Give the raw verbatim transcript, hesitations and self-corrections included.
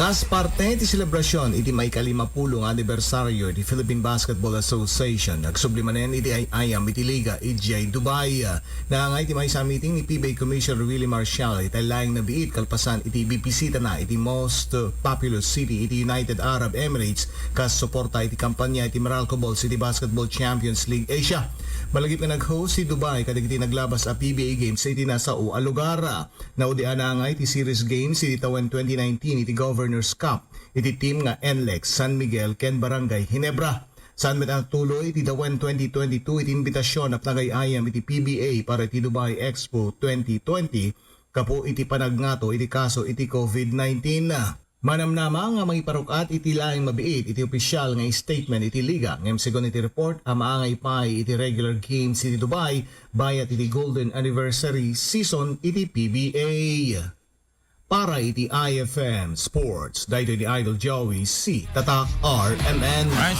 As parte iti selebrasion iti maikalimapulo nga anibersaryo iti Philippine Basketball Association, nagsubli manen iti ay-ayam iti liga idiay Dubai. Naangay ti maysa a meeting ni P B A Commissioner Willie Marcial iti laeng nabiit kalpasan iti bibisitana iti most, uh, populous city iti United Arab Emirates kas suporta iti kampanya iti Meralco Bulls iti Basketball Champions League Asia. Malagip nga nag-host ti Dubai kadagiti naglabas a P B A Games iti nasao a lugar. Naudianna nga iti series games iti tawen twenty nineteen iti Governor's Cup iti team nga NLEX San Miguel ken Barangay Ginebra. Saan met a natuloy iti tawen twenty twenty-two iti inbitasion a panagay-ayam iti P B A para iti Dubai Expo twenty twenty gapu iti panagngato iti kaso iti COVID nineteen. Manamnama nga mangiparuk-at iti laeng mabiit iti opisial nga statement iti liga, ngem segun iti report, a maangay pay iti regular games iti Dubai, bayat iti golden anniversary season iti P B A. Para iti I F M Sports, daytoy ni Idol Joey C. Tatak R M N. Ay,